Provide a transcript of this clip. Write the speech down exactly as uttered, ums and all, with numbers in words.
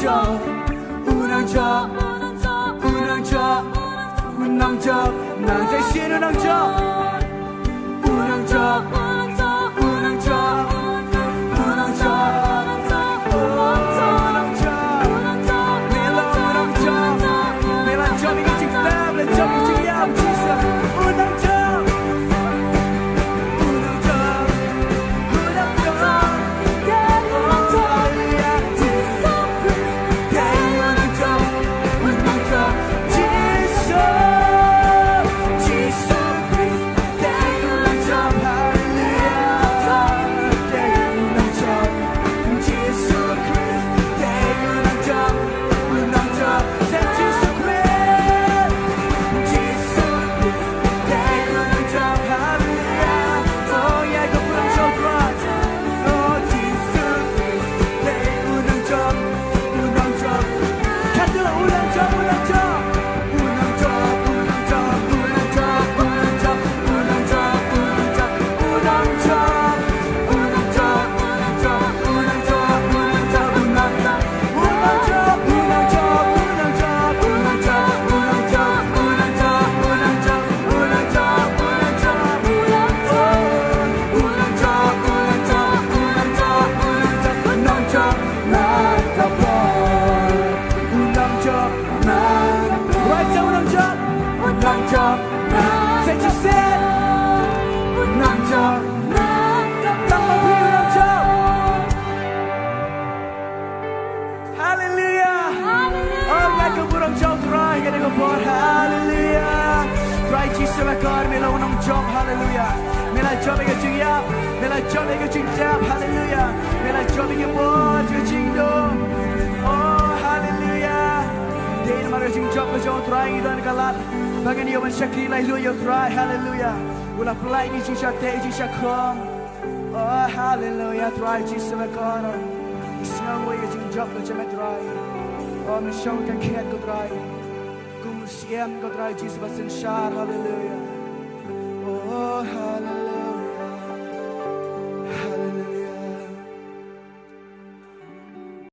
U nang jop, u nang jop, u nang jop, nang jai sien u nang jop. U nang jop, u nang jop, u nang jop, u nang jop, u nang jop. Me la u nang jop, me la jop ïa ka jingtep, la jop ïa ka jingïap, Jesus. U nang jop, u nang jop, u nang jop. Right, u nang jop. Say, just say it. U nang jop. Tang ba phi u nang jop. Hallelujah. Hallelujah. Oh, me ka burom jong U Trai, ka dei ka por. Hallelujah. Trai Jisu ba kor, me la u nang jop. Hallelujah. Me la jop ïa ka jingïap, me la jop ïa ka jingtep. Hallelujah. Me la jop ïa ka bor, ïa ka jingdum. Oh, hallelujah. Dei namar ka jingjop ka jong U Trai ngi don ka lad ba ngin ïoh ban shakri laitluid ïa U Trai. Hallelujah. U la pynlait ïa ka jingshah teh, ïa ka jingshah kham. Oh, hallelujah, Trai Jisu ba kor. Ngi sngew ïa ka jingjop ka jong me Trai. Oh, me shong ha ka khet ko Trai. Kum u Syiem ko Trai Jisu ba synshar, hallelujah. Oh,